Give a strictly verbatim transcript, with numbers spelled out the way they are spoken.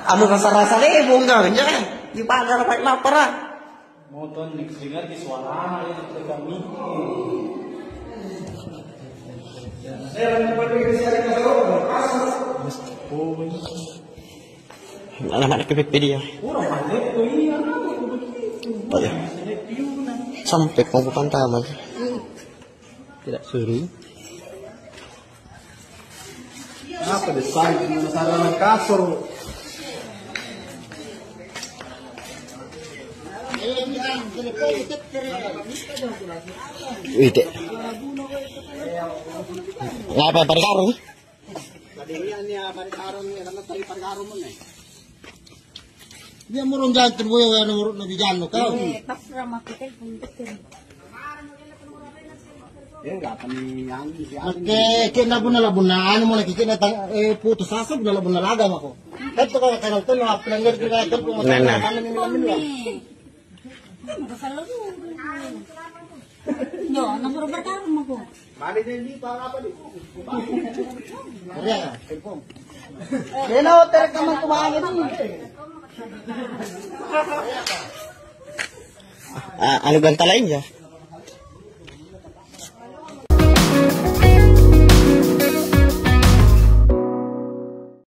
Anu rasa-rasa le'bong kan, ya kan? Di pada rapat lapar, ah. Moton nih, dengar di suarana ya, kita mikir. Anak-anak ke P P dia. Kurang banyak tuh, iya, apa tuh begitu? Oh, iya. Sampai kau bukan tamat. Tidak seru. Apa deh, sayang, penasaran kasur. Wih, Dek. Ngapa pada karung? Dia murung jantung gue, gue nurut nabi jannu kau. Eh, pas ramah kita pun betul. Oke, kena bunna la bunna anu mana kikena tang eh putus asa bunna la bunna laga mako. Itu kalau kalau tuh apa yang dia juga tuh mau Nah, nah. Tanya ini minum. Yo, anak baru bertarung mako. Mana dia di apa apa di? Ada, telepon. Kena hotel kamu tuh mana ini? Ah, anu gantalain ya?